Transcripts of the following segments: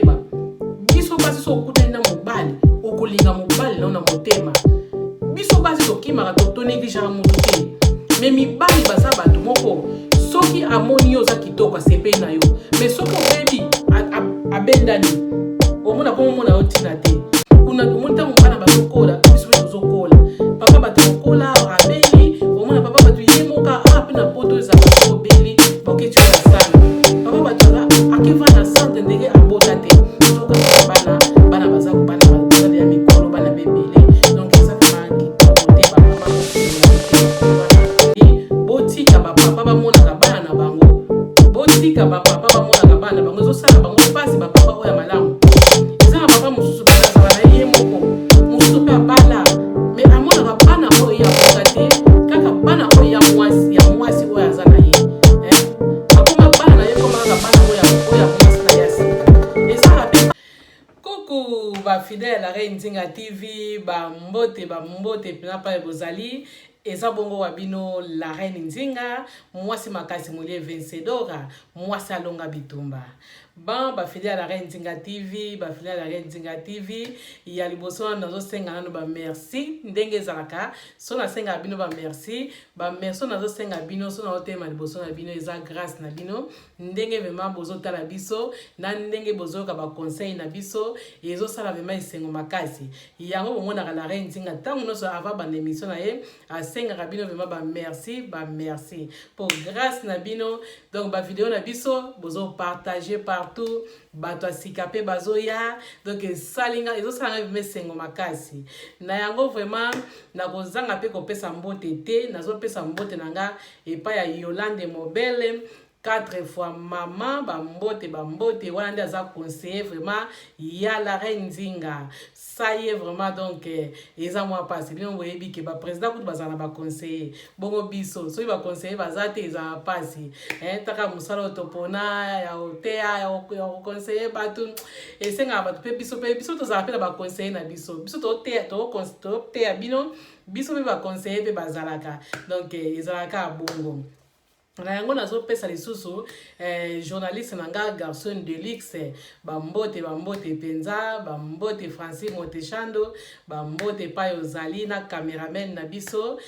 Biso basi, so okutani na mobali, okolinga mobali nao na motema. Biso basi tokimaka, tonégligeaka motu te, mais mibali baza bato moko, soki amoni yo oza kitoko, asepeli na yo, mais soki obebi, abendani, omona komomona yo ntina te. Kuna omoni ntango bana bazokola, biso mpe tozokola. Papa bato kokola abeli, omona papa bato ye moka awa mpe na poto ezalaka, obeli, baketi oyo na sala. Papa bato aza akeva na centre ndenge abota te, tozokaka bana, bana baza, bana baza ya mikolo, bana bebele. Donc eza vraiment kitoko te. Bamama, botika bapapa bamonaka bana na bango, botika bapapa bamonaka bana na bango. Ezosala bango mpasi. Bapapa oyo ya malamu eza na papa mosusu mpe azala na ye moko, mosusu mpe abala, mais amonaka bana oyo ye abota te, kaka bana oyo ya mwasi, ya mwasi oyo aza na ye. Akoma bana na ye, koma kaka bana oyo ya mwasi na ye ya sika. Ezaka mpe. Kuku bafidèle ya Reine Nzinga TV, bambote, bambote mpena pai bozali. Eza bongo wa bino la Reine Nzinga, mwasi makasi, molie vencedora, mwasi alonga bitumba. Ban bafidèle ya la Reine Nzinga TV, bafidèle ya la Reine Nzinga TV, ya liboso wana nazosenga nano bamerci. Ndenge ezalaka, so nasengaka bino bamerci, bamerci oyo nazosenga bino, so naotema liboso na bino, eza grâce na bino, ndenge vraiment bozotala biso na ndenge bozoyoka baconseil na biso, ezosala vraiment esengo makasi. Yango bomonaka la Reine Nzinga ntango nyonso avant banda émission na ye, asengaka bino vraiment bamerci, bamerci mpo grâce na bino. Donc bavideo na biso bozopartage partout, bato ya sika mpe bazoya. Donc esalinga, ezosalanga vraiment esengo makasi. Na yango vraiment nakozanga mpe kopesa mbote te. Nazopesa mbote na nga epai ya Yolande Mobele, quatre fois mama. Bambote, bambote wana nde aza conseiller vraiment ya la Reine Nzinga. Ça y est, vraiment. Donc eza mwa mpasi. Bino boyebi ke baprésident kutu bazala na baconseiller, bongo biso soki baconseiller baza te, ezala mpasi. Taka mosala oyo topona ya koteya, ya koconseiller bato, esengaka bato mpe. Biso mpe, biso tozala mpe na baconseiller na biso. Biso toteya bino, biso mpe baconseiller mpe bazalaka. Donc ezalaka bongo. Na yango nazopesa lisusu journaliste na nga Garçon de luxe bambote, bambote mpenza, bambote Francis Motechando, bambote epai ozali, na cameraman na biso,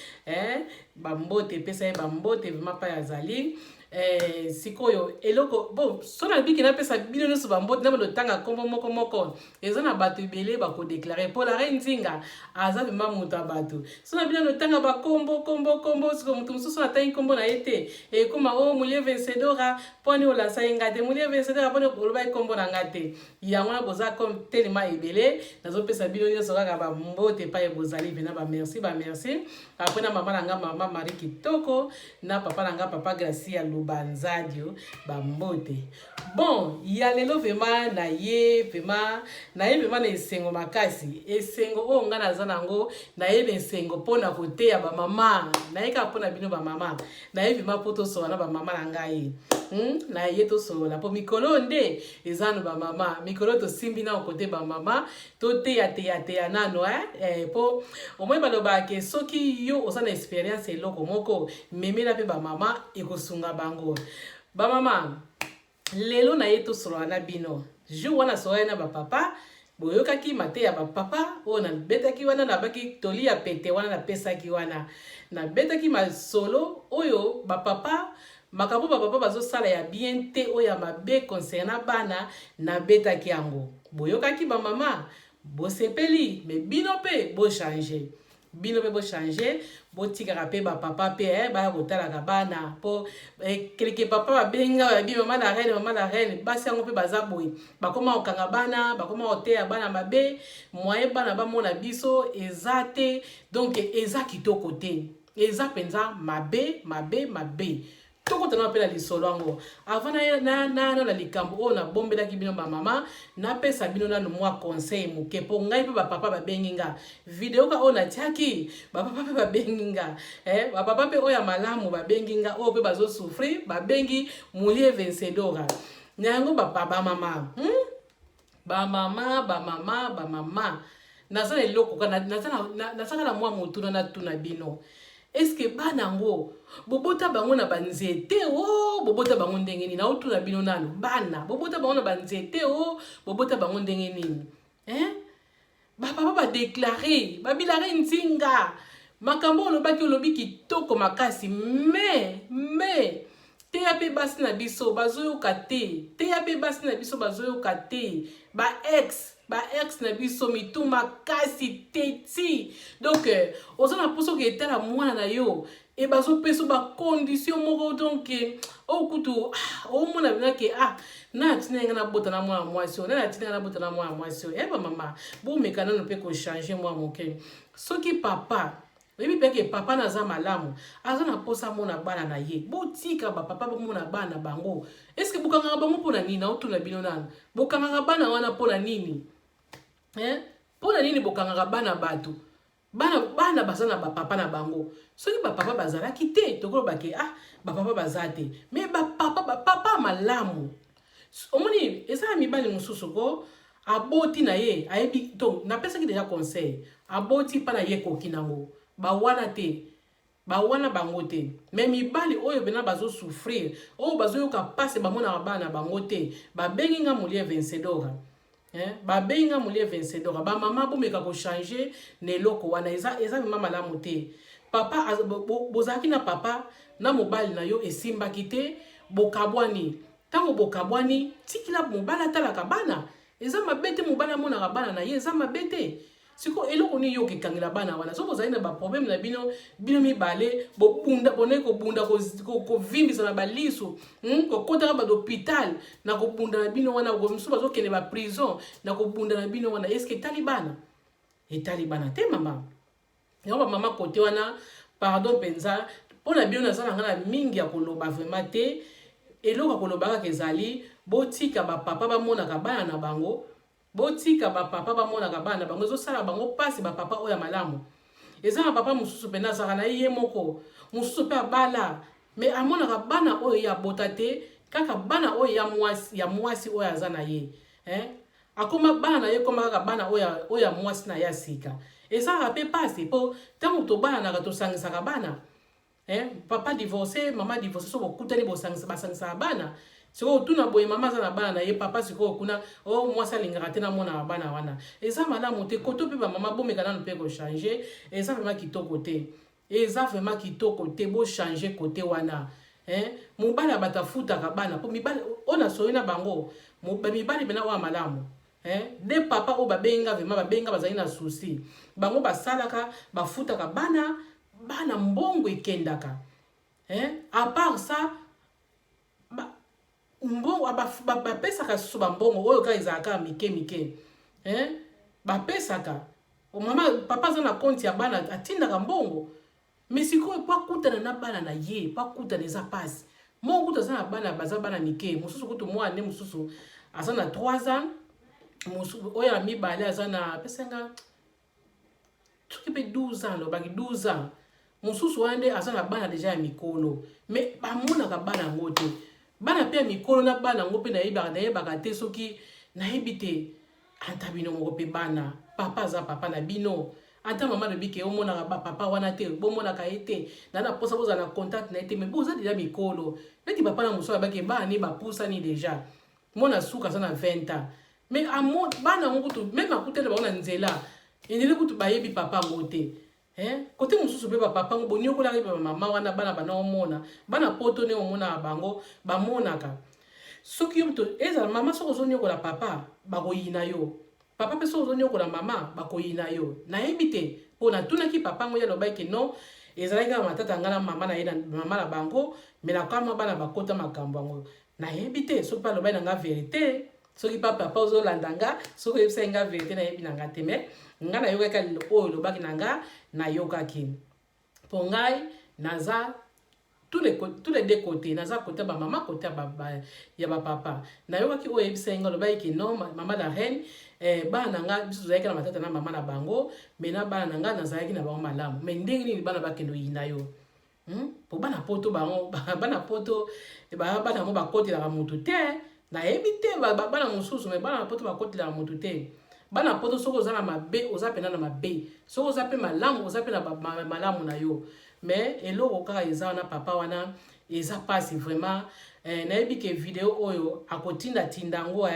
bambote, epesa ye bambote vraiment pai azali. Sikoyo eloko bon, so nabiki napesa bino nyonso bambote na bando, nkombo moko moko, eza na bato ebele bakodéclarer, mpo la Reine Nzinga aza vraiment moto ya bato. So na bino notanga bakombo, kombo, kombo, siko moto mosusu natangi nkombo na ye te, ekóma o Molie Vencedora, mponi olasa ye nga te, Molie Vencedora, mponi oloba ekombo na nga te. Yango wana boza comme telema ebele, nazopesa bino nyonso kaka bambote epai bozali mpena. Bamerci, bamerci. Après, na mama na nga, mama Marie Kitoko, na papa na nga, papa Gracia Lubanzadio, bambote. Bon, ya lelo vraiment na ye, vraiment na ye, vraiment na esengo makasi. Esengo oyo ngai naza nango, nayebi esengo mpona koteya bamama. Naye kaka mpona bino bamama, naye vraiment mpo tosola na bamama na ngai. Na ye tosolola mpo mikolo nde eza no bamama, mikolo tosimbi nano kote bamama, toteya-teya-teya nano, eh? Mpo omoi balobaka ke soki yo oza na expérience eloko moko, memela mpe bamama, ekosunga bango. Bamama, lelo na ye tosolola na bino. Jour wana sololaki na bapapa, boyokaki mateya bapapa oyo nabetaki wana, nabaki toli ya pete wana napesaki wana, nabetaki masolo oyo bapapa, makambo bapapa bazosala ya bien te, oyo ya mabe concernant bana, nabetaki yango, boyokaki. Bamama bosepeli, mais bino mpe bochange, bino mpe bochange, botikaka mpe bapapa mpe baya kotalaka bana, mpo quelque papa babenga, babi: "Mama la reine, mama la reine, basi yango mpe baza boye, bakoma kokanga bana, bakoma koteya bana mabe, moye bana bamona biso eza te." Donc eza kitoko te, eza mpenza mabe, mabe, mabe. Tokotana mpe na lisolo yango. Avant nano na likambo oyo nabombelaki bino bamama, napesa bino nano mwa conseil moke, mpo ngai mpe bapapa babengi nga. Video ka oyo natiaki, bapapa mpe babengi nga, bapapa mpe oyo ya malamu babengi nga, oyo mpe bazosouffrir babengi Mulie Vencedora. Na yango bamama, Bamama, bamama, bamama, naza na eloko, naza kaka na mwa motuna natuna bino. Est-ce bana yango bobota bango na banzete o bobota bango ndenge nini? Naotuna bino nanu, bana bobota bango na banzete o bobota bango ndenge nini, hein? Bapapa badéclarer, babilare nzinga makambo olobaki, olobi kitoko makasi, mais teya mpe basi na biso bazoyoka te. Teya mpe basi na biso bazoyoka te. Ba ex na biso mitu makasi teti. Donc oza na mposa oke etala mwana na yo e bazopesa bacondition moko. Donc oyo kutu omona bina ke ah, na atina nga nabota na mwana mwasi oyo, na atina nga nabota na mwana mwasi oyo. Bamama, bomeka nano mpe kochanger mwa moke. Soki papa oyebi mpe ke papa na aza malamu, aza na mposa amona bana na ye, botika bapapa bamona bana bango. Est-ce bokangaka bango mpo na nini? Naotuna bino nano, bokangaka bana wana mpo na nini, hein? Mpo na nini bokangaka bana bato? Bana baza na bapapa na bango. Soki bapapa bazalaki te, tokoloba ke ah, bapapa baza te. Mais bapapa malamu, omoni, eza na mibali mosusu ko aboti na ye, ayebi to napesaki déjà conseil, aboti mpa na ye, ekoki nango bawana te, bawana bango te. Mais mibali oyo mpena bazosouffrir, oyo bazoyoka mpasi, bamonaka bana bango te. Babengi nga Molie Vencedora, eh? Babengi nga Molie Vencedora. Bamama, bomeka kochanger na eloko wana, eza mema malamu te. Papa, bozalaki na papa na mobali na yo, esimbaki te, bokabwani. Ntango bokabwani, tikila mobali atalaka bana. Eza mabe te, mobali amonaka bana na ye, eza mabe te. Sikoyo eloko nini yo okekangela bana wana? Soki ozali na baproblème na bino, bino mibale bobunda, bonai kobunda, kovimbisa na baliso, kokotaka bato hôpital na kobunda na bino wana, mosusu bazokende baprison na kobunda na bino wana, est-ce etali bana? Etali bana te, mama. Yango bamama kote wana, pardon mpenza mpo na bino, naza na ngai na mingi ya koloba vraiment te. Eloko ya koloba kaka ezali: botika bapapa bamonaka bana na bango, botika bapapa bamonaka bana na bango. Ezosala bango mpasi. Bapapa oyo ya malamu, eza na papa mosusu mpenza azalaka na ye moko, mosusu mpe abala, mais amonaka bana oyo ye abota te, kaka bana oyo ya mwasi oyo aza na ye, eh? Akoma bana na ye, koma kaka bana oyo ya mwasi na ye ya sika. Esalaka mpe mpasi, mpo ntango tobalanaka, tosangisaka bana, eh? Papa divorcé, mama divorcé, so bokutani, basangisaka bana. Sikoyo otuna boye, mama aza na bana na ye, papa sikoyo kuna o oh, mwasi alingaka te namonaka bana wana. Eza malamu te. Koto mpe bamama, bomeka nanu mpe kochanger. Eza vraiment kitoko te, eza vraiment kitoko te. Bochanger kote wana, eh? Mobali ya bato afutaka bana, mpo mibali oyo nasoyi na bango, mibali mpena oyo ya malamu, eh? De papa oyo babenga vraiment, babenga, bazali na souci. Bango basalaka, bafutaka bana, bana mbongo ekendaka, eh? À part ça, mbongo bapesaka susu, bambongo oyo kaka ezalaka mike mike, eh? Bapesaka mama, papa aza na compte ya bana, atindaka mbongo. Mais sikoyo po akutana na bana na ye, po akutana, eza mpasi. Moko kutu aza na bana, baza bana mike. Mosusu kutu mwana nde mosusu aza na 3 ans, oyo ya mibale aza na, apesanga soki mpe 12 ans, alobaki 12 ans. Mosusu wana nde aza na bana déjà ya mikolo, mais bamonaka bana yango te. Bana mpe ya mikolo na bana yango mpe nayebaka te, soki nayebi te. Ata bino moko mpe bana, papa aza papa na bino. Ata mama alobi ke omonaka bapapa wana te, bomonaka ye te, na mposa bozala na contact na ye te, mais boza déjà mikolo. Neti papa na mosusu alobaki bana ne bapusani déjà, mwana suka aza na 20 ans, mais bana yango kutu même akutani bango na nzela, endele kutu bayebi papa yango te. Kote mosusu mpe bapapa yango boniokolaka ye bamama wana. Bana bana omona bana poto nde omonaka bango, bamonaka. Soki yo moto ezala mama, soki ozoniokola papa, bakoyina yo. Papa mpe, soki ozoniokola mama, bakoyina yo. Nayebi te, mpo natunaki papa yango, ye alobaki non, ezalaki kaka matata ngai na mama na ye, na mama na bango. Mais nakamwa, bana bakota makambo yango. Nayebi te soki mpe alobaki na nga vérité. Soki pa papa ozolanda nga, soki oyebisaki nga vérité, nayebi na nga te. Mais nga nayokaki oyo olobaki na nga, nayokaki, mpo ngai naza tous les deux côtés. Naza côté ya bamama, côté ya bapapa. Nayokaki oyo oyebisaki nga, olobaki ke non, mama la reine, bana na nga, biso tozalaki na matata na mama na bango, mais na bana na nga nazalaki na bango malamu. Mais ndenge nini bana bakende oyina yo? Po bana poto, bango bana poto, bana yango bakotelaka motu te. Nayebi te bana mosusu, mais bana poto bakotelaka motu te. Bana poto, soki oza na mabe, oza mpena na mabe. Soki oza mpe malamu, oza mpe na malamu na yo. Mais eloko kaka eza wana, papa wana eza mpasi vraiment. Nayebi ke video oyo akotindatinda yango,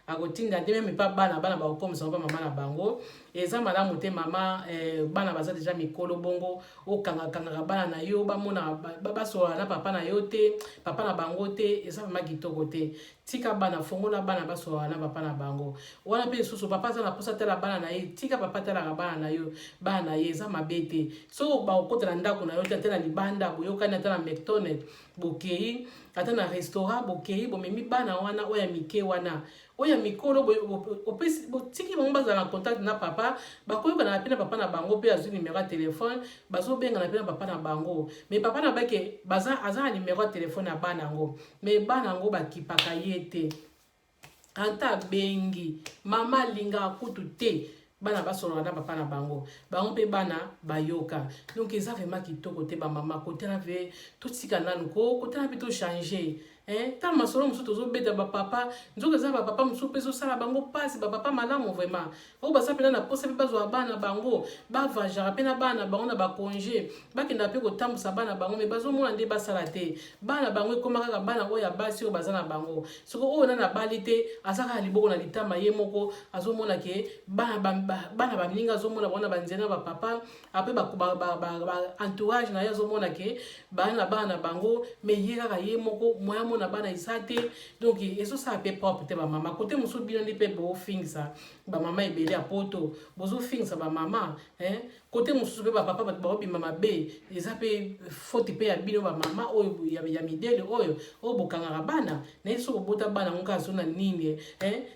akotinda nde même mpa bana, bana bakokomisa mpa mama na bango. Eza malamu te, mama. Bana baza deja mikolo, bongo okangakangaka bana na yo, bamona basolola na papa na yo te, papa na bango te, eza vraiment kitoko te. Tika bana, fongola bana basolola na papa na bango wana. Mpe lisusu, papa aza na mposa tala bana na ye, tika papa talaka bana na yo, bana na ye, eza mabe te. Soki bakokota na ndako na yo te, ata na libanda boyokani, ata na McDonald bokei, ata na restaurant bokei, bomemi bana wana oyo ya mike wana, oyo ya mikolo botiki bango bazala na contact na papa, bakoyokana mpe na papa na bango. Mpe azwi numero ya telefone, bazobengana mpe na papa na bango. Mais papa na bake aza na numero ya telefone ya bana yango, mais bana yango bakipaka ye te. Ata abengi mama, alingaka kutu te bana basolola na papa na bango, bango mpe bana bayoka. Donc eza vraiment kitoko te, bamama. Kotala mpe totika nanu ko kotala mpe tochange. Ntango masolo mosusu tozobeta bapapa, nzoka eza bapapa mosusu mpe ezosala bango mpasi. Bapapa malamu vraiment oyo baza mpena na posa mpe bazwa bana bango, bavajaka mpe na bana bango na bacongé, bakendaka mpe kotambusa bana bango, mais bazomona nde basala te. Bana bango ekóma kaka bana oyo ya basi oyo baza na bango. Soki oyo nani abali te, aza kaka liboko na litama, ye moko azomona ke bana baninga azomona bango na banzela na bapapa, apres ba entourage na ye azomona ke bana bana na bango, mais ye kaka ye moko moya mona bana eza te. Donc ezosala mpe propre te, bamama. Kote mosusu bino nde mpe bofingisa bamama ebele ya Poto, bozofingisa bamama. Kote mosusu mpe bapapa, bato baobima mabe, eza mpe faute mpe ya bino bamama oyo ya midele oyo bokangaka bana. Naye soki obota bana yango kaka so na nini,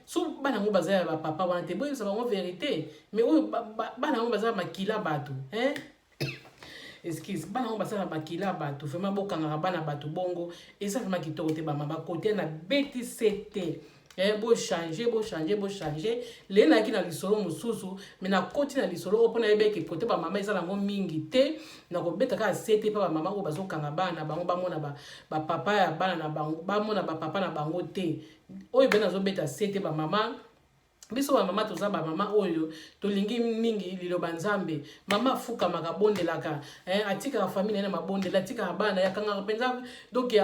so bana yango baza ya bapapa wana te, boyebisa bango vérité. Mais oyo bana yango baza makila bato, excuse, bana yango baza na makila bato, vraiment bokangaka bana bato bongo, eza vraiment kitoko te, bamama. Kote na betise te. Bochange, bochange, bochange. Lelo nayaki na lisolo mosusu, mais nakoti na lisolo oyo mpona yebeke kote bamama eza nango mingi te. Nakobeta kaka se te mpe bamama oyo bazokanga bana bango, bamona bapapa ya bana na bango, bamona bapapa na bango te. Oyo mpe nazobeta se te, bamama. Biso bamama, toza bamama oyo tolingi mingi liloba Nzambe. Mama afukamaka, abondelaka, atikaka famille na ye na mabondeli, atikaka bana ye, akangaka mpenza, donc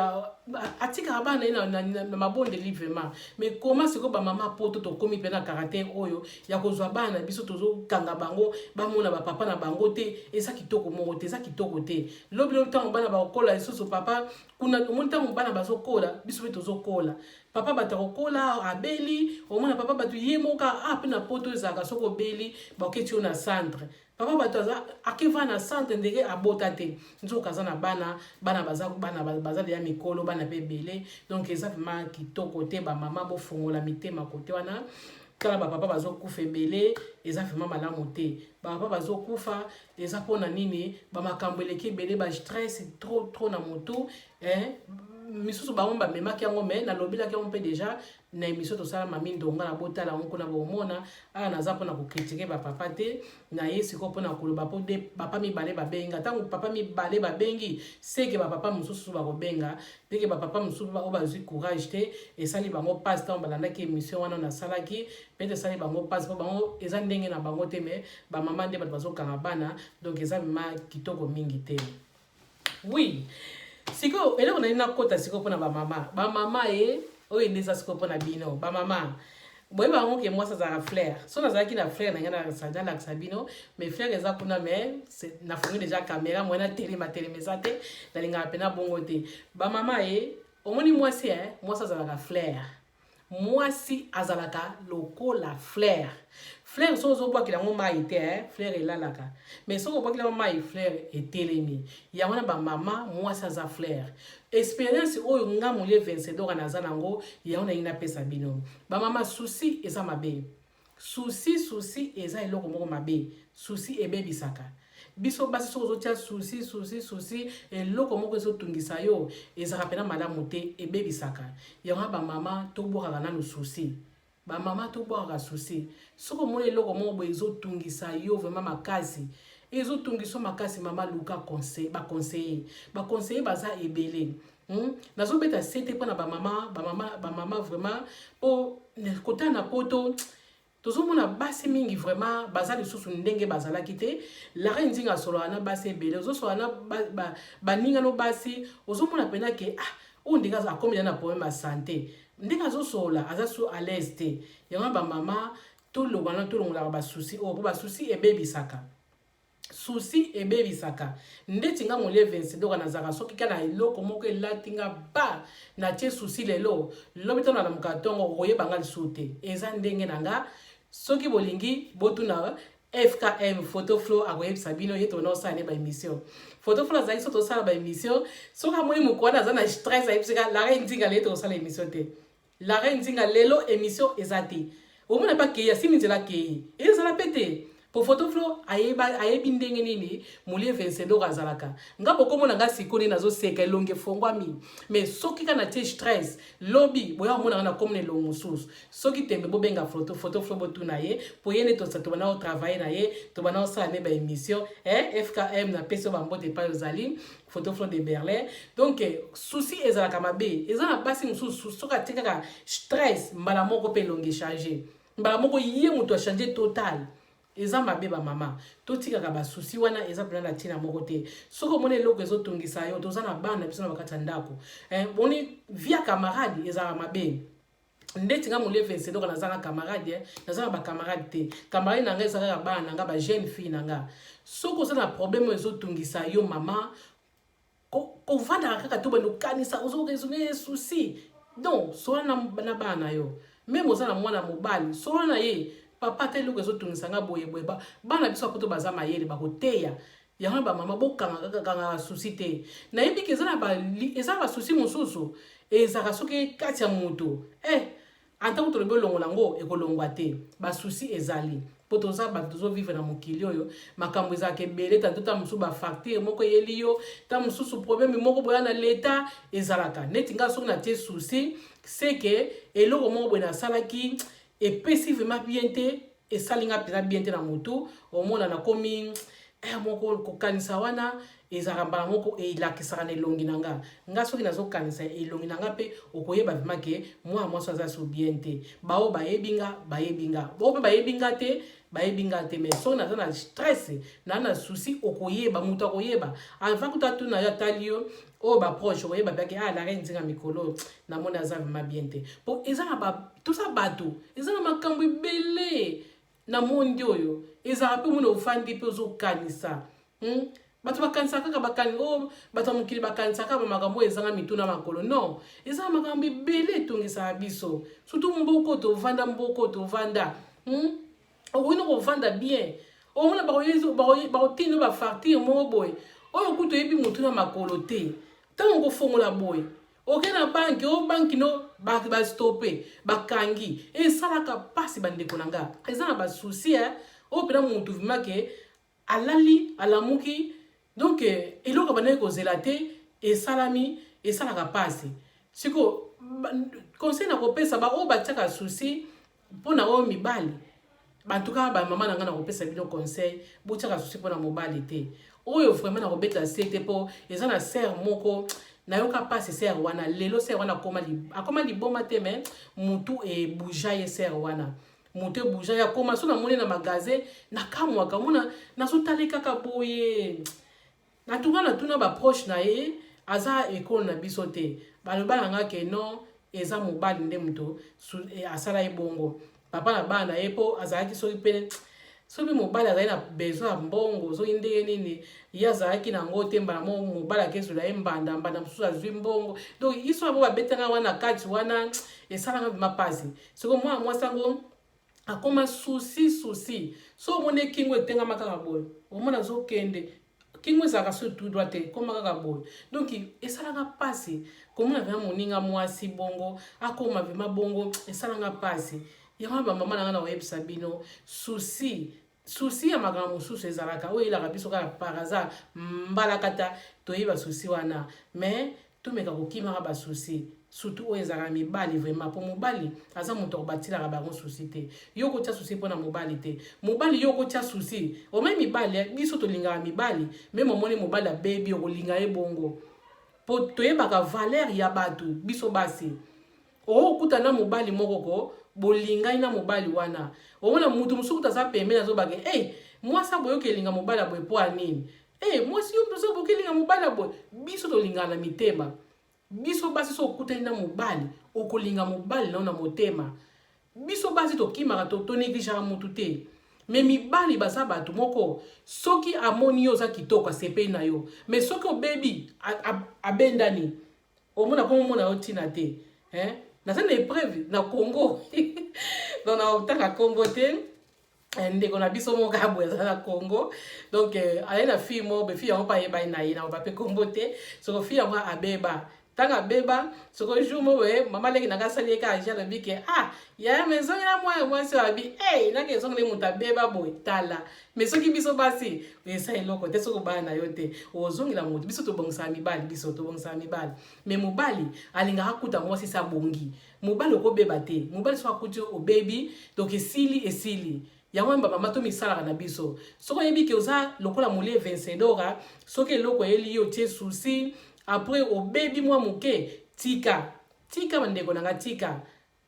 atikaka bana ye na mabondeli vraiment. Mais koma sikoyo bamama Poto tokómi mpe na caractère oyo ya kozwa bana na biso, tozokanga bango, bamona bapapa na bango te. Eza kitoko moko te, eza kitoko te. Lobi lobi ntango bana bakokola lisusu, papa kuna omoni, ntango bana bazokola, biso mpe tozokola, papa bato akokola, abeli, omona papa bato ye moko. A mpe na Poto ezalaka soki obeli, baketi yo na centre. Papa bato aza akeva na centre ndenge abota te, nzoka aza na bana, bana baza, bana baza deya mikolo, bana mpe ebele. Donc eza vraiment kitoko te. Bamama, bofongola mitema kote wana. Tala, bapapa bazokufa ebele, eza vraiment malamu te. Bapapa bazokufa, eza mpona nini? Bamakambo eleki ebele, bastress trop trop na motu. Misusu bango bamemaki yango, mais nalobelaki yango mpe déjà na émission tosala Mami Ndonga na botala yango kuna, bomona. Awa naza mpona kocritiquer bapapa te, naye sikoyo mpona koloba mpo de papa mibale babenga. Ntango papa mibale babengi, seke bapapa mosusu bakobenga ndenge bapapa mosusu oyo bazwi courage te. Esali bango mpasi ntango balandaki émission wana nasalaki, peut-être esali bango mpasi mpo bango eza ndenge na bango te. Mais bamama nde bato bazokanga bana, donc eza mema kitoko mingi te. Oui, sikoyo eloko nali nakota sikoyo mpona bamama, bamama ye oyo nde eza sikoyo mpona bino bamama. Boyeba yango ke mwasi azalaka fleur. So nazalaki na fleur na ngai, nalakisa bino, mais fleur eza kuna. Mais nafungi déjà caméra, moye natelema telema eza te, nalingaka mpena bongo te. Bamama ye, omoni mwasi, mwasi azalaka fleur. Mwasi azalaka lokola fleur. Fleur, soki ozobwakela yango mai te, fleur elalaka, mais soki obwakela yango mai, fleur etelemi. Yango na bamama, mwasi aza fleur. Expérience oyo nga molie Vencedora naza nango, yango nalingi napesa bino, bamama. Souci eza mabe. Souci, souci eza eloko moko mabe. Souci ebebisaka biso basi. Soki ozotia souci, souci, souci, eloko moko ezotungisa yo, ezalaka mpena malamu te, ebebisaka yango. Bamama, tobwakaka nanu souci. Bamama, tobwakaka souci. Soki omoni eloko moko boye ezotungisa yo vraiment makasi, ezotungisa makasi, mama, luka conseil. Baconseiller, baconseiller baza ebele. Nazobeta sete mpona bamama, bamama, bamama vraiment, mpo kotala na Poto. Tozomona basi mingi vraiment baza lisusu ndenge bazalaki te. La Reine Nzinga asololaka na basi ebele, ozosolola na baninga no basi, ozomona mpena ke ah, oyo ndenge akomi na problème ya santé, ndenge azosolola aza su à l'aise te. Yango bamama, tolongwana, tolongolaka basoucis oyo, mpo basoucis ebebisaka, souci ebebisaka. Ndeti nga molie Vencedoka, nazalaka soki kaka na eloko moko elati nga ba natie souci lelo, lobi ntango nalamuka ntongo, okoyeba nga lisusu te. Eza ndenge na nga. Soki bolingi, botuna FKM Photo Flow, akoyebisa bino. Ye tona osala ne baémission. Photo Flow azalaki so tosala baémission, soki amoni moko wana aza na stress, ayebisika La Reine Nzinga, lelo tokosala émission te. La Reine Nzinga, lelo émission eza te. Omona mpe akei, asimi nzela, akei, ezala mpe te. Po Photo Flow ayebi ndenge nini molie Vencedor azalaka. Nga bokomona nga sikoyo nde nazoseka, elongi efongwami, mais soki ka natie stress, lobi boya komona nga na komona elongi mosusu. Soki tembe, bobenga Photo, Photo Flow, botuna ye, po ye nde tobanda kotravailler na ye, tobanda kosala nde baémission. FKM, napesi yo bambote epai ozali, Photo Flow de Berlin. Donc souci ezalaka mabe. Eza na basi mosusu, soki atie kaka stress, mbala moko mpe elongi echange, mbala moko ye moto achange total. Eza mabe. Bamama, totikaka basoucis wana, eza mpena na ntina moko te. Soki omoni eloko ezotungisa yo, toza na bana biso na bakati ya ndako, boni via camarade ezalaka mabe. Ndeti nga molie Vencedoka, naza na camarade, naza na bacamarade te. Camarade na nga eza kaka bana na nga, bajeune fille na nga. Soki oza na problème oyo ezotungisa yo, mama, kovandaka kaka to bando okanisa, ozoraisonner souci, donc sola na bana na yo. Même oza na mwana mobali, sola na ye: "Papa, ata eloko ezotungisa nga boye boye." Bana biso apoto baza mayele, bakoteya yango. Bamama, bokanga kaka souci te. Nayebi ke eza na basoucis mosusu ezalaka soki kati ya moto, ata kutu tolobi olongola yango, ekolongwa te. Basoucis ezali mpo toza bato, tozovivre na mokili oyo, makambo ezalaka ebele. Tanto ta mosusu bafacture moko eyeli yo, ta mosusu problème moko boya na leta ezalaka. Neti nga, soki natie souci, c'est que eloko moko boye nasalaki epesi vraiment bien te, esali nga mpenza bien te na motu. Omona nakomi moko kokanisa wana, ezalaka mbala moko elakisaka na elongi na nga. Nga soki nazokanisa elongi na nga mpe, okoyeba vraiment ke mwana mwasi aza so bien te. Bao bayebi nga, bayebi nga. Bao mpe bayebi nga te, bayebi nga te. Mais soki naza na stress, naa na souci, okoyeba, moto akoyeba avant kuta tuna yo, atali yo, oyo baproche okoyeba biake: "Ah, La Reine Nzinga, mikolo namoni aza vraiment bien te." Po eza na toza bato, eza na makambo ebele na monde oyo. Ezalaka mpe mona ofandi mpe ozokanisa, Bato bakanisaka kaka bakani oyo, bato ya mokili bakanisaka kaka bamakambo oyo ezanga mitu na makolo. Non, eza na makambo ebele etongisaka biso, surtout mboka oyo tovanda, mboka oyo tovanda, Okoki na kovanda bien, omona bakotinda bafacture moko boye oyo kutu oyebi motu na makolo te. Ntango kofongola boye, oke na banque, oyo banque no bastopper, bakangi, esalaka mpasi. Bandeko na nga, eza na basoucis oyo mpena motu vraiment ke alali, alamuki, donc eloko bandaki kozela te esalami, esalaka mpasi. Siko conseil na kopesa baoyo batiaka souci mpona oyo mibali, bantuka bamama na ngai, na kopesa bino conseil: botiaka souci mpona mobali te. Oyo vraiment na kobetela se te, mpo eza na sœur moko nayoka mpasi. Sœur wana, lelo sœur wana akoma liboma te, mais mutu ebouger ye. Sœur wana, moto ebouger ye, akoma so namoni na magasin, nakamwaka, mona nazotali kaka boye. Natuka natuna baproche na ye, aza ekole na biso te, baloba na nga ke non, eza mobali nde moto asala ye bongo, papa na bana na ye, mpo azalaki soki mpe soki mobali azali na besoin ya mbongo, soki ndenge nini, ye azalaki nango te. Mbala mo mobali akezwela ye mbanda, mbanda mosusu azwi mbongo. Donc histoire bo babetanga wana kati wana esalanga vraiment mpasi. Soki mwana mwasi yango akoma souci, souci, so omoni ekingo etengama kaka boye, omona azokende, kingo ezalaka so tout droit te, ekóma kaka boye. Donc esalaka mpasi komona vraiment moninga mwasi bongo akóma vraiment bongo, esalanga mpasi. Yango bamama na ngai, na koyebisa bino, souci, souci ya makambo mosusu ezalaka oyo eyelaka biso kaka par hasard, mbalakata toyeba souci wana. Mais tomeka kokimaka basoucis, surtout oyo ezalaka mibali vraiment, mpo mobali aza moto akobatilaka bango souci te. Yo kotia souci mpona mobali te. Mobali, yo kotia souci omai mibali, biso tolingaka mibali. Même omoni mobali abebi, okolinga ye bongo, mpo toyebaka valeur ya bato. Biso basi, okokuta na mobali moko ko Bolingani na mobali wana, omona mutu mosusu kutu aza pembeni azobake, hey, mwasi aboyoki elinga mobali ya boye mpo ya nini? Hey, mwasi yo mpenza oboki elinga mobali ya boye. Biso tolingana na mitema. Biso basi, so okutani na mobali, okolinga mobali nao na motema. Biso basi tokimaka, tonégligeaka mutu te. Mais mibali baza bato moko, soki amoni yo oza kitoko, asepeli na yo. Mais soki obebi, abendani, omona komomona yo ntina te, hein? Naza na épreuve na Congo, donc naotanga Congo te. Ndeko na biso moko kaka boye aza na Congo, donc aye na fille moko be, fille yango mpe ayebani na ye, na bape kombo te. Soko fille yango abeba, ntango abeba, soko jour moko boye, mama leki nanga asali ye kaka, alobi ke: "Ah yaya, mais ezongela mwana mwasi oyo." Abi ey, naki ezongeli moto abeba boye. Tala, mais soki biso basi, esa eloko te. Soki obala na yo te, ozongela moto. Biso tobongisaka mibali, biso tobongisaka mibali. Mais mobali alingaka kuta mwasi sa bongi. Mobali okobeba te. Mobali soki akuti obebi, donc esili, esili. Yango wana bamama tomisalaka na biso. Soki oyebi ke oza lokola molie vencedora, soki eloko eyeli yo, otie souci, après obebi mwa moke, tika, tika. Bandeko na nga, tika.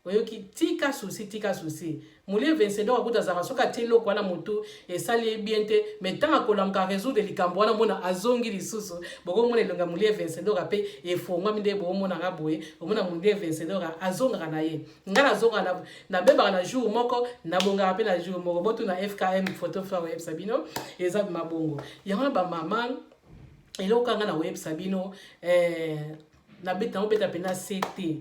Oyoki? Tika souci, tika souci. Molie vencedor akuta azalaka, soki atie eloko wana motu, esali ye bien te, mais ntango akolamuka, résoudre likambo wana, mona azongi lisusu. Bokomona elonga molie vencedor mpe efongwami nde bokomonanga boye. Omona molie vencedor azongaka na ye. Ngai nazongaka, nabebaka na jour moko, nabongaka mpe na jour moko. Botuna FKM photo frère, oyebisa bino eza mabongo. Yango wana bamama, eloko kanga na koyebisa bino, nabeta, obeta mpena se te,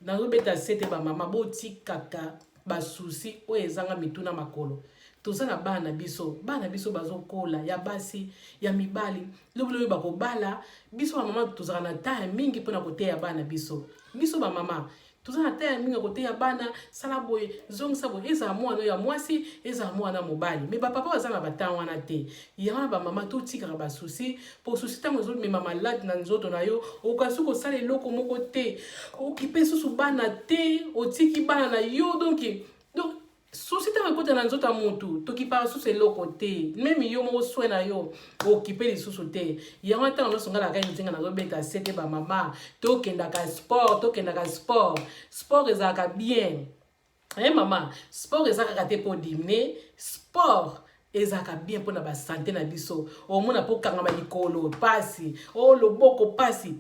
nazobeta se te. Bamama, botikaka basoucis oyo ezanga mituna makolo. Toza na bana na biso, bana na biso bazokola, ya basi, ya mibali, lobi lobi bakobala. Biso bamama tozalaka na temps ya mingi mpona koteya bana biso. Biso bamama toza na temps ya mingi ya koteya bana: sala boye, zongisa boye. Ezala mwana oyo ya mwasi, ezala mwana mobali. Mais bapapa baza na batemps wana te. Yango na bamama, totikaka basoucis, po souci ntango ezomema malade na nzoto na yo, okasi kosala eloko moko te, okipe susu bana te, otiki bana na yo. Donc souci ntango ekota na nzoto ya motu, tokipaka susu eloko te. Même yo moko, soin na yo, okipe lisusu te. Yango ntango nyonso ngai nakai nzinga, nazobeta se te. Bamama, tokendaka sport, tokendaka sport. Sport ezalaka bien. E mama, sport eza kaka te mpo diminuer. Sport ezalaka bien mpona basanté na biso. Omona mpo okangama likolo pasi, o loboko pasi,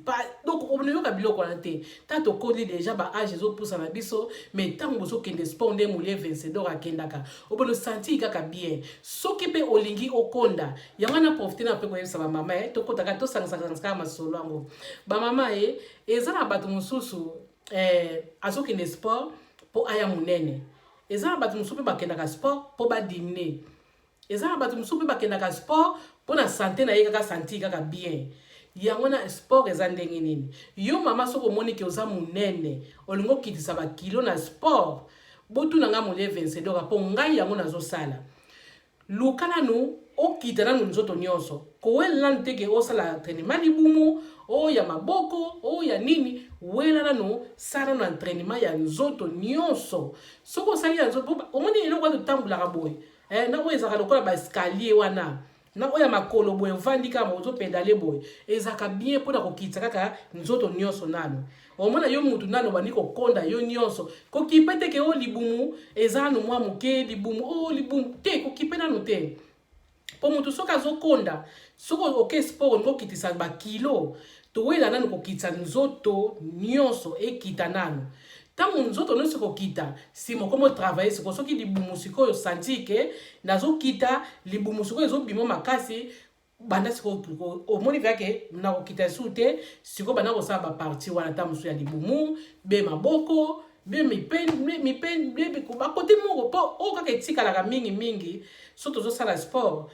donc oyoka biloko wana te. Ta tokoli déjà, baâge ezopusa na biso. Mais ntango bozokende sport nde molie vencedor akendaka, obona osentir kaka bien. Soki mpe olingi okonda, yango wana profite na mpe koyebisa bamama e, tokotaka, tosangisaka masolo yango. Bamama e, eza na bato mosusu azokende sport mpo aya monene. Eza na bato mosusu mpe bakendaka sport mpo badiminuer. Eza na bato mosusu mpe bakendaka sport mpo na santé na ye, kaka sentir kaka bien. Yango na sport eza ndenge nini? Yo mama, soki omoni ke oza monene, olingi okitisa bakilo na sport, botuna ngai molie vencedor, mpo ngai yango nazosala. Luka nanu okita nanu nzoto nyonso. Kowela nanu te ke osala entraînement libumu, oyo ya maboko, oyo ya nini. Wela nanu, sala nanu entraînement ya nzoto nyonso. Soki osali ya nzoto, omoni eloko wana totambolaka boye, na oyo ezalaka lokola baescalier wana, na oyo ya makolo boye, ovandi kaka, ozopédaler boye, ezalaka bien mpona kokitisa kaka nzoto nyonso. Nano omona yo mutu nano obandi kokonda yo nyonso. Kokipe te ke oyo libumu eza nanu mwa moke, libumu oyo, libumu te, kokipe nanu te. Mpo motu soki azokonda, soki oke sport, olingi okitisa bakilo, towela nanu kokitisa nzoto nyonso, ekita nanu. Ntango nzoto nyonso ekokita, nsima okomi otravailler sikoyo. Soki libumu sikoyo, sentir ke nazokita libumu, sikoyo ezobima makasi, banda sikoyo omoni veke na kokita esu te. Sikoyo banda kosala baparties wana, ta mosusu ya libumu, be maboko, be mipeni, bakote moko, mpo oyo kaka etikalaka mingimingi. So tozosala sport,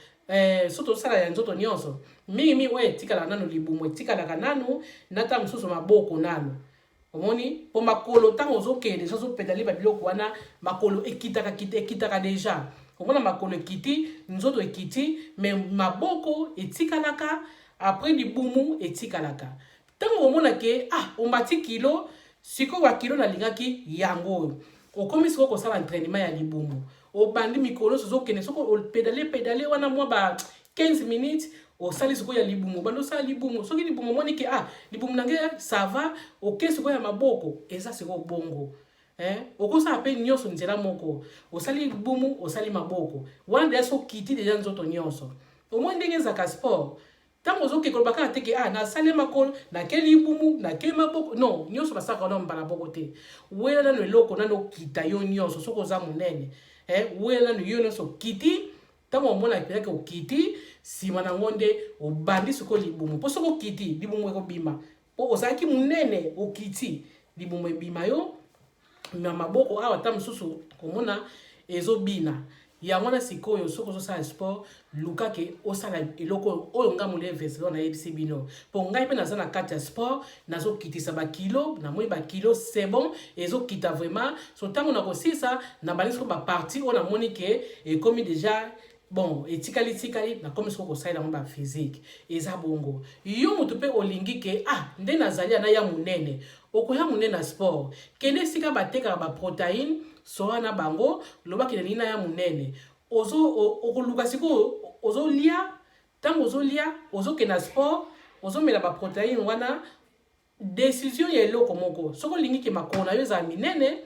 so tozosala ya nzoto nyonso, mingimingi oyo etikalaka nanu libumu, etikalaka nanu na ta mosusu maboko nanu. Omoni, mpo makolo, ntango ozokende deja, ozopédaler babiloko wana, makolo ekitaka, ekitaka déjà. Omona makolo ekiti, nzoto ekiti, mais maboko etikalaka, après libumu etikalaka. Ntango omona ke ah, omati kilo, sikoyo bakilo nalingaki yango oyo, okomi sikoyo kosala entraînement ya libumu. Obandi mikolo nyonso ozokende, soki opédaler, pédaler wana mwa ba 15 minutes, osali sikoyo ya libumu. Obandi osala libumu. Soki libumu omoni ke ah, libumu na ngai ça va, oke sikoyo ya maboko. Eza sikoyo bongo. Eh, okosala mpe nyonso nzela moko, osali libumu, osali maboko wana deja, so okiti deja nzoto nyonso. Omoni ndenge ezalaka sport? Ntango ozoke koloba kaka te ke ah, nasali makolo, nake libumu, nake maboko, non, nyonso basalaka wana mbala moko te. Wela nano eloko nano okita yo nyonso. Soki oza monene, eh, wela nano yo nyonso okiti. Ntango omona mpenza okiti, nsima nango nde obandi sikoyo libumu, mpo soki okiti, libumu ekobima, mpo ozalaki monene, okiti, libumu ebima yo na maboko awa, ata mosusu komona ezobina yango wana. Sikoyo soki ozosala sport, luka ke osala eloko oyo nga mole veselo nayebisi bino, mpo ngai mpe naza na kati ya sport, nazokitisa bakilo, namoni bakilo, c'est bon, ezokita vraiment. So ntango nakosilisa, nabandi sikoyo baparties oyo namoni ke ekomi déjà bon, etikali tikali, nakomi sikoyo kosalela yango baphysique. Eza bongo. Yo motu mpe olingi ke ah, nde nazali ana ya monene, okoya monene na sport. Kende esika batekaka baprotéine, soa na bango, lobaki nalingi na ya monene. Okoluka sikoyo, ozolia, ntango ozolia, ozokende na sport, ozomela baprotéine wana. Décision ya eloko moko, soki olingi ke makolo na yo ezala minene,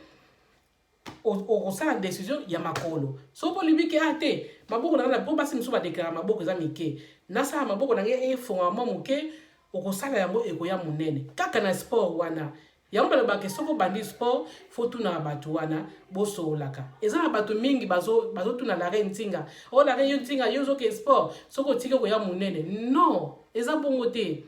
okosala décision ya makolo. Soki olobi ke ah te, maboko na ngai, mpo basi mosusu badéclarer maboko eza mike, nasala maboko na ngai efongama mwa moke, okosala yango, ekoya monene kaka na sport wana. Yango balobaka, soki obandi sport, faut tunaka bato wana bosololaka. Eza na bato mingi bazotuna la reine Ntinga: o la reine, yo Ntinga, yo ozoke sport, soki otiki okoya monene? Non, eza bongo te.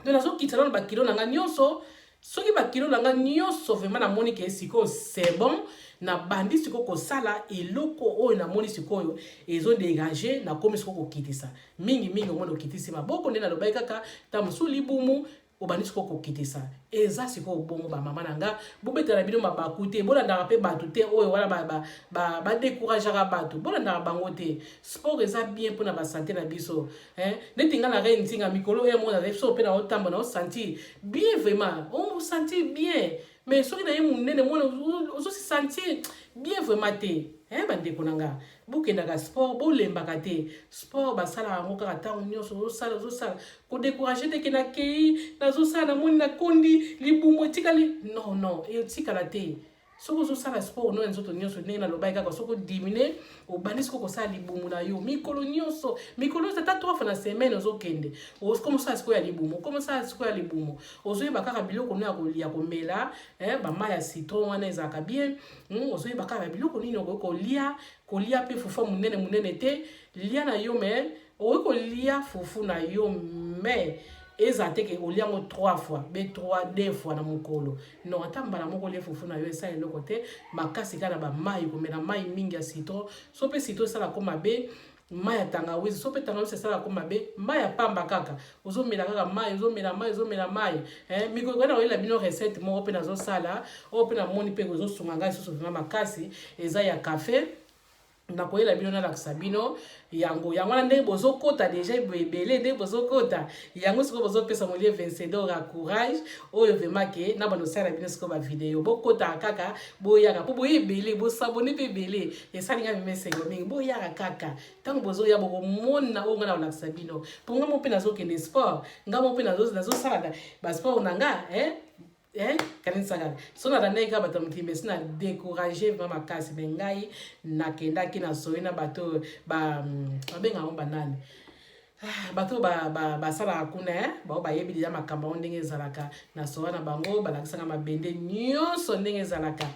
Donc nazokitisa nano bakilo na nga nyonso. Soki bakilo na nga nyonso vraiment namoni ke sikoyo c'est bon, nabandi sikoyo kosala eloko oyo namoni sikoyo ezodégage, nakomi sikoyo kokitisa mingimingi. Omoni, okitisi maboko, nde nalobaki kaka, ta mosusu libumu, obandi sikoyo kokitisa. Eza sikoyo bongo. Bamama na nga, bobetela bino mabaku te, bolandaka mpe bato te oyo wana badécourageaka bato, bolandaka bango te. Sport eza bien mpona basanté na biso. Neti nga na reine Ntinga, mikolo oyo moko nazali so mpe na otambola, na osentir bien, vraiment osentir bien. Mais soki na ye monene, mwana ozosi sentir bien vraiment te. Bandeko na nga, bokendaka sport, bolembaka te. Sport basalaka yango kaka ntango nyonso, ozosala, ozosala, kodécourage te ke nakei, nazosala, namoni nakondi, libumu etikali. Non, non, etikala te. Soki ozosala sport no ya nzoto nyonso, ndenge nalobaki kaka, soki odiminuer, obandi soki kosala libumu na yo mikolo nyonso, mikolo nyonso, ata trois fois na semaine, ozokende, okoma osala sikoyo ya libumu, okoma osala sikoyo ya libumu, ozoyeba kaka biloko no ya komela, bamai ya citron wana ezalaka bien. Ozoyeba kaka biloko nini okoki kolia. Kolia mpe fufu monene monene te, lia na yo, mais okoki kolia fufu na yo, mais eza te ke olia yango trois fois be trois, deux fois na mokolo. Non, ata mbala moko olie fufu na yo, esala eloko te makasi. Kaka na bamai, komela mai mingi ya citron. So mpe citron esalako mabe, mai ya tangawisi. So mpe tangawisi esalako mabe, mai ya pamba kaka. Ozomela kaka mai, ozomela mai, ozomela mai. Mikolo kaka nakoyela bino recette moko mpe nazosala oyo mpe namoni mpe ezosunga ngai lisusu vraiment makasi, eza ya café. Nakoyela bino, nalakisa bino yango. Yango wana ndenge bozokota deja ebele, ndenge bozokota yango sikoyo, bozopesa molie Vencedor ya courage oyo vraiment ke na bando osala bino sikoyo bavideo. Bokotaka kaka, boyaka, mpo boye ebele, bosabone mpe ebele, esalinga meme esengo mingi. Boyaka kaka, ntango bozoya bokomona oyo nga na kolakisa bino, mpo nga mo mpe nazokende sport, nga mo mpe nazosala basport na nga, eh? Eh, kanisa kaka so nalandaki kaka bato ya mokili, mais na décourage vraiment makasi. Mais ngai nakendaki na soyi na bato babengaka yango banani, ah, bato basalaka kuna, bao bayebi deja makambo yango ndenge ezalaka. Na sowa na bango, balakisaka mabende nyonso ndenge ezalaka.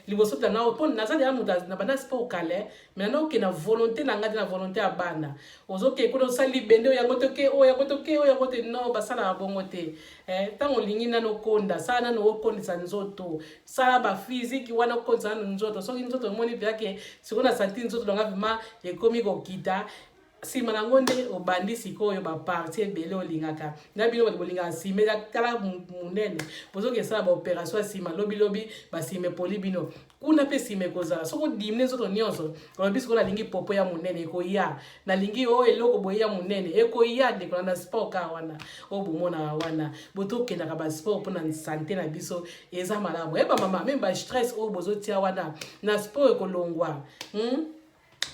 Liboso tana mpo naza deja moto na banda sport kale, mais nana okende na volonté na ngai te, na volonté ya bana. Ozokende kuna, osali libende oyo yango te, oke oyo yango te, oke oyo yango te. Non, basalaka bongo te. Ntango olingi nano okonda, sala nano okondisa nzoto, sala baphysique wana, okondisa nano nzoto. Soki nzoto omoni mpenza sikoyo na santi nzoto nanga vraiment ekomi kokita, nsima nango nde obandi sikoyo baparties ebele olingaka na bino. Bato bolingaka nsima eza tala monene, bozoki esala baopération ya nsima, lobilobi basima epoli bino kuna mpe nsima ekozala. Soki odiminuer nzoto nyonso, olobi sikoyo nalingi popo ya monene, ekoya. Nalingi oyo eloko boye ya monene, ekoya. Ndeko na sport kaka wana oyo bomonaka wana, botokendaka basport mpona santé na biso, eza malamu. Yeba mama, même bastress oyo bozotia wana na sport ekolongwa.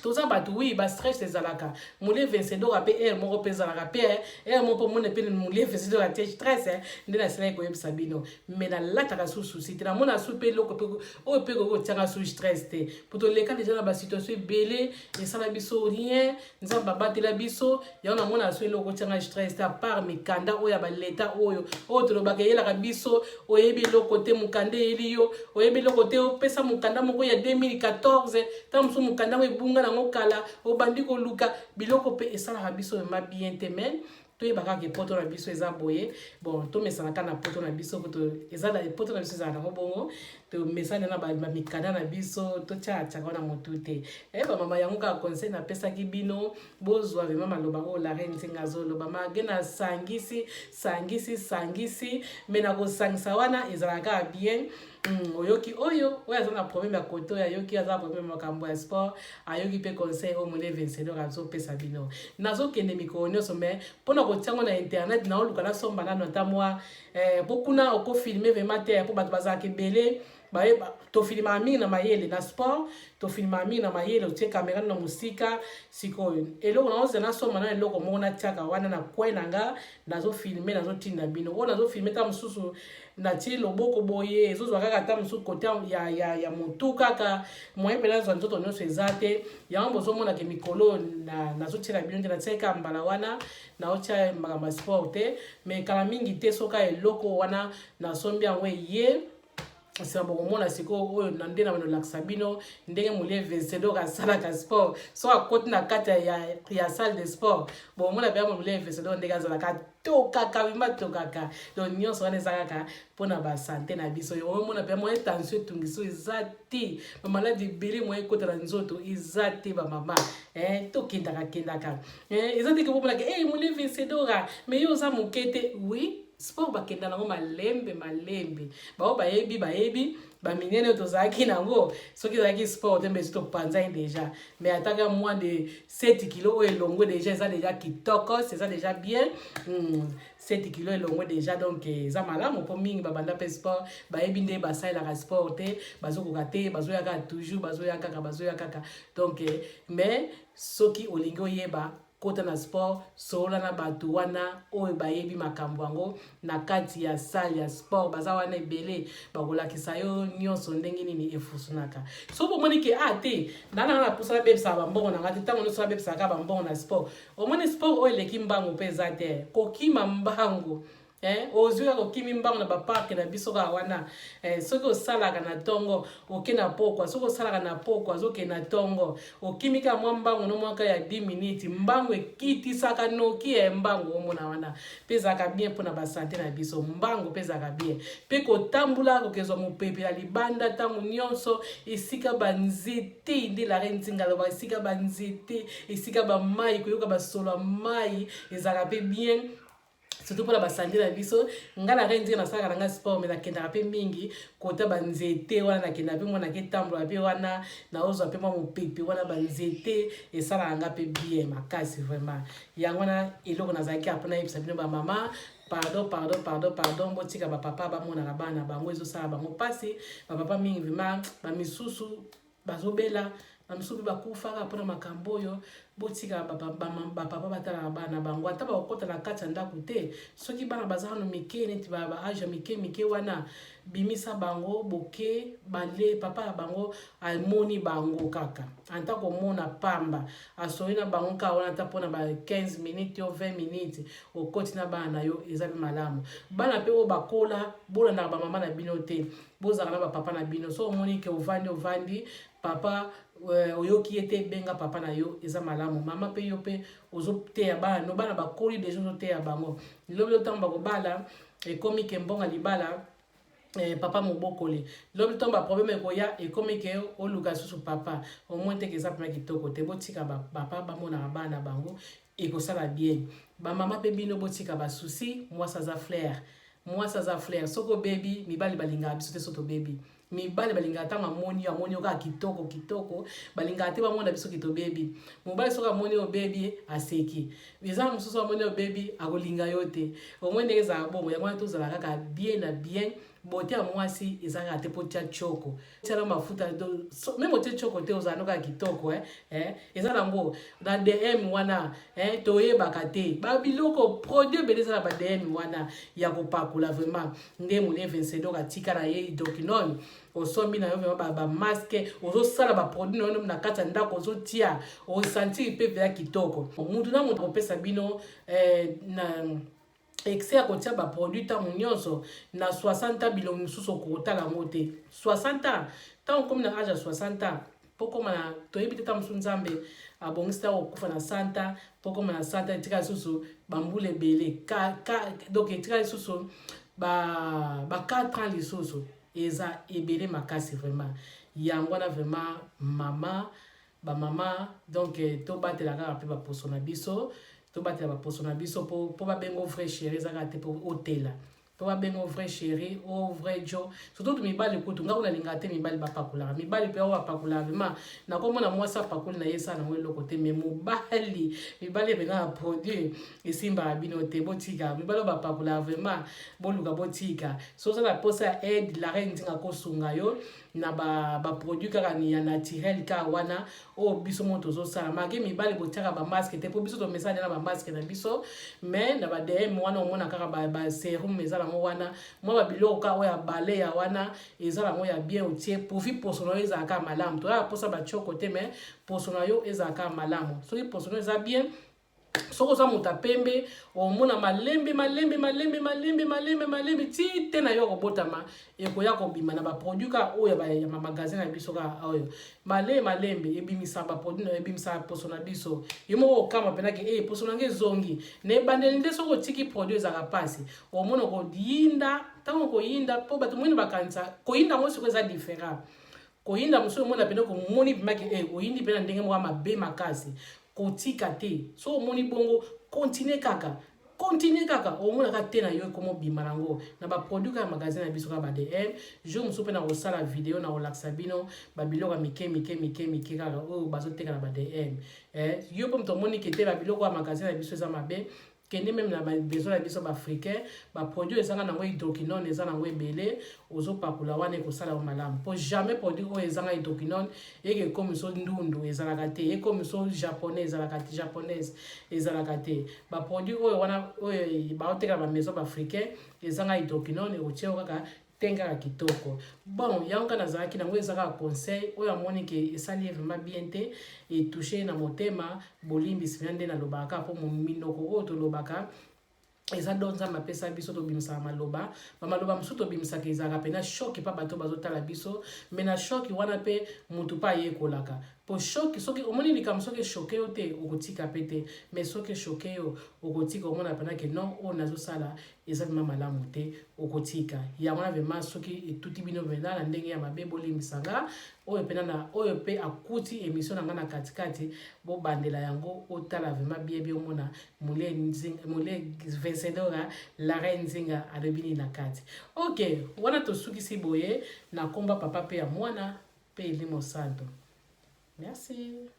Toza bato, oui, bastress ezalaka. Molie vencedor mpe heure moko mpe ezalaka mpe heure moko mpo omona mpe molie vencedor atie stress. Nde nasilaki koyebisa bino, mais nalataka su souci te. Namona su mpe eloko mpe oyo mpe koki kotianga su stress te, po toleka deja na basituation ebele, esala biso rien. Nzambe abatela biso. Yango namona su eloko kotianga stress te, à part mikanda oyo ya baleta oyo tolobaka eyelaka biso. Oyebi eloko te, mokanda eyeli yo, oyebi eloko te, opesa mokanda moko ya 2014. Ntango mosusu mokanda yango ebunga nango kala, obandi koluka biloko mpe esalaka biso vraiment bien te. Mais toyeba kaka epoto na biso eza boye. Bon, tomesana kaka na poto na biso. Eza poto na biso, ezala nango bongo. Tomesana na bamikanda na biso, totiaka wana motu te. Bamama, yango kaka conseil napesaki bino. Bozwa vraiment maloba oyo la reine Nzinga azoloba. Mage nasangisi, sangisi, sangisi, mais na kosangisa wana ezalaka kaka bien. Oyoki oyo aza na problème ya kote oyo, ayoki aza na problème ya makambo ya sport, ayoki mpe conseil oyo mole Vencedor azopesa bino. Nazokende mikolo nyonso, mais mpona kotiango na internet, naoluka nasomba nano ata mwa po kuna okofilmer vraiment te, mpo bato bazalaka ebele. Tofilmaka mingi na mayele na sport, tofilmaka mingi na mayele, otie caméra na mosika. Sikoyo eloko naozela, nasomba na eloko moko natiaka wana na coin na nga, nazofilmer, nazotinda bino oyo nazofilmer. Ta mosusu natie loboko boye, ezozwa kaka ata mosusu kote ya motu kaka, moyen mpe nazwa nzoto nyonso eza te. Yango bozomonake mikolo nazotiela bino te, natiaki kaka mbala wana, naotia makambo ya sport te. Mais kala mingi te, soka eloko wana nasombi yango eye, nsima bokomona sikoyo oyo na nde na banolakisa bino ndenge molie vencedor asalaka sport. So akoti na kati ya salle de sport, bokomona mpe molie vencedor ndenge azalaka, tokaka bima tokaka. Donc nyonso wana eza kaka mpona basanté na biso. Omona mpe moye tension etungiso eza te, bamaladi ebele moye ekota na nzoto eza te. Bamama, tokendaka kendaka, eza te ke bomonaka e molie vencedora, mais yo oza moke te. Oui, sport bakenda nango malembe malembe. Bao bayebi, bayebi baminene oyo tozalaki nango. Soki ezalaki sport te, mbesi topanzaki déjà. Mais ataka moins de 7 kilo oyo elongwe déjà, eza déjà kitoko, eza déjà bien. 7 kilo elongwe déjà, donc eza malamu, mpo mingi babanda mpe sport, bayebi nde basalelaka sport te, bazokoka te, bazoya kaka toujours, bazoya kaka, bazoya kaka. Donc, mais soki olingi oyeba, kota na sport, solola na bato wana oyo bayebi makambo yango na kati ya salle ya sport. Baza wana ebele, bakolakisa yo nyonso ndenge nini efusunaka. So bomoni ke a te, nana na pusa nabebisaka bambongo na nga te. Ntango nyonso nabebisaka bambongo na sport. Omoni sport oyo eleki mbangu mpe eza te, kokima mbangu. Ozwi kaka, okimi mbango na baparcs na biso kaka wana. Soki osalaka na ntongo, oke na pokwa. Soki osalaka na pokwa, ozokende na ntongo, okimi kaka mwa mbango no mwaka ya 10 minutes. Mbango ekitisaka noki ya mbango omona wana mpe ezalaka bien mpona basanté na biso. Mbango mpe ezalaka bien, mpe kotambola, kokezwa mopepe ya libanda ntango nyonso, esika banzete. Nde la reine Nzinga aloba, esika banzete, esika bamai, koyoka basolo ya mai ezalaka mpe bien, surtout mpona basanté na biso. Nga na reine Nzinga nasalaka na nga sport, mais nakendaka mpe mingi kota banzete wana. Nakendaka mpe mwana ketambola mpe wana, naozwa mpe mwa mopepe wana, banzete esalaka nga mpe bien makasi vraiment. Yango wana eloko nazalaki apo nayebisa bino bamama: pardon, pardon, pardon, pardon, botika bapapa bamonaka bana bango. Ezosala bango mpasi. Bapapa mingi vraiment, bamisusu bazobela, bamisusu mpe bakufaka mpona makambo oyo. Botika bapapa batalaka bana bango, ata bakokɔta na kati ya ndako te. Soki bana baza nano mike, neti baâge ya mike mike wana, bimisa bango, boke bale. Papa ya bango amoni bango kaka, anta komona pamba, asoli na bango kaka wana, ata mpona ba 15 minutes yo 20 minutes, okoti na bana na yo, eza mpe malamu. Bana mpe oyo bakola, bolandaka bamama na bino te, bozalaka na bapapa na bino. So omoni ke ovandi, ovandi, papa oyoki ye te, benga papa na yo, eza malamu. Mama mpe, yo mpe ozoteya bana no, bana bakoli déjà, ozoteya bango. Lobi ntango bakobala, ekomi ke mbongo libala, papa mobokoli. Lobi ntango baproblème ekoya, ekomi ke oluka susu papa omoi teke, eza mpena kitoko te. Botika bapapa bamonaka bana bango, ekosala bien. Bamama mpe bino, botika basusi. Mwasi aza fleur, mwasi aza fleur. Soki obebi, mibali balingaka biso te. So tobebi, mibali balingaka ntango amoni yo, amoni yo kaka kitoko kitoko. Balingaka te bamona biso kitobebi. Mobali soki amoni obebi, aseki. Eza mosusu amoni obebi, akolinga yo te. Omoi ndenge ezalaka bongo. Yango wana tozala kaka bien na bien. Beauté ya mwasi eza kaka te mpo tia tioko, tiala mafuta, même otie tioko te, ozala no kaka kitoko, eh? Eh? Eza nango na DM wana, eh? Toyebaka te babiloko, produit ebele eza na ba DM wana ya kopakola. Vraiment nde Mole Vencedor atika na ye hydroquinone. Osombi na yo vraiment bamasque, ozosala baproduit na yo na kati ya ndako, ozotia, osentir mpe mpenza kitoko. Mutu na moto akopesa bino na excès ya kotia baproduit ntango nyonso na 60 ans, bilongi mosusu okotala yango te. 60 ans, ntango okomi na âge ya 60 ans, mpo koma na, toyebi te, ntango mosusu Nzambe abongisi ntango kokufa na 100 ans, mpo koma na 100 ans etika lisusu bambula ebele. Donc etika lisusu ba 4 ans lisusu, eza ebele makasi vraiment. Yango wana vraiment, mama, bamama, donc tobatela kaka mpe baposo na biso, tobatela baposo na biso mpo babenga vrai chéri. Eza kaka te mpo otela, mpo babenga vrai chéri o vrai jo. Surtout mibali kutu, nga kuna nalingaka te mibali bapakolaka. Mibali mpe oyo bapakolaka, vraiment nakomona mwasi apakoli na ye, esala nango eloko te. Mais mobali, mibali mpenza na produit esimbaka bino te. Botika mibali oyo bapakolaka, vraiment boluka botika. So oza na posa ya aide, la reine Nzinga kosunga yo na baproduit ba kaka ya naturel kaka wana oyo biso moko tozosala. Make mibali botiaka bamasque te, mpo biso tomesana na bamasque na biso. Mais na baDM wana omona kaka basérum eza nango wana, mwa babiloko kaka oyo ya bale ya wana eza nango ya bien. Otie pourvu poso na yo ezala kaka malamu. Toyaka mposa batioko te, mais poso na yo ezala kaka malamu. Soki poso na yo eza bien, soki oza moto apembe, omona malembe malembe malembe malembe malembe malembe ti te na yo kobotama ekoya kobima na baproduit kaka oyo ya bamagasin na biso kaka oyo. Malembe malembe ebimisa baproduit na, ebimisa poso na biso. Yo moko okama mpenaki e poso na nge ezongi na ebandeli. Nde soki otiki produit, ezalaka mpasi. Omona koyinda, ntango koyinda, mpo bato mwini bakanisa koyinda yango sikoyo eza différent. Koyinda mosusu omona pene komoni mpemaki e oyindi mpe na ndenge moko ya mabe makasi. Kotika te. So omoni bongo, continue kaka, continue kaka, omonaka te na yo ekoma obima nango na baproduit kaka ya magasin na biso kaka baDM. Jour mosusu mpe na kosala video na kolakisa bino babiloko ya mike mike mike mike kaka oyo bazoteka na baDM. Yo mpe moto omoni ke te babiloko ya magasin na biso eza mabe, kende même na besoin na biso baafricain, baproduit ezanga nango hydroquinone eza nango ebele. Ozopakola wana, ekosala yo malamu, mpo jamais produit oyo ezanga hydroquinone eke ekomi so ndundu, ezalaka te. Ekomi so japonais, ezalaka te. Japonaise ezalaka te. Baproduit oyo wana oyo baotekela bamaison baafricain ezanga hydroquinone, ekotia yo kaka te kaka kitoko. Bon, yango kaka nazalaki nango, eza kaka conseil oyo amoni ke esali ye vraiment bien te, etouche ye na motema. Bolimbisi mpenza nde nalobaka kaka, mpo minoko oyo tolobaka eza don Nzambe apesa biso. Tobimisaka maloba, bamaloba mosusu tobimisaka ezalaka mpenza choc mpa bato bazotala biso. Mais na choc wana mpe motu mpe ayekolaka, po choc, soki omoni likambo, soki echoquer yo te, okotika mpe te. Mais soki echoquer yo, okotika. Omona mpenza ke non, oyo nazosala eza vraiment malamu te, okotika yango wana. Vraiment soki etuti bino mpenza na ndenge ya mabe, bolimbisanga. Oyo mpena na oyo mpe akuti émission na ngai na katikati, bobandela yango, otala vraiment bien bien, omona Mole Vencedora, la reine Nzinga alobi nini na kati. Ok, wana tosukisi boye na komba Papa mpe ya Mwana mpe Elimo Santo. Merci.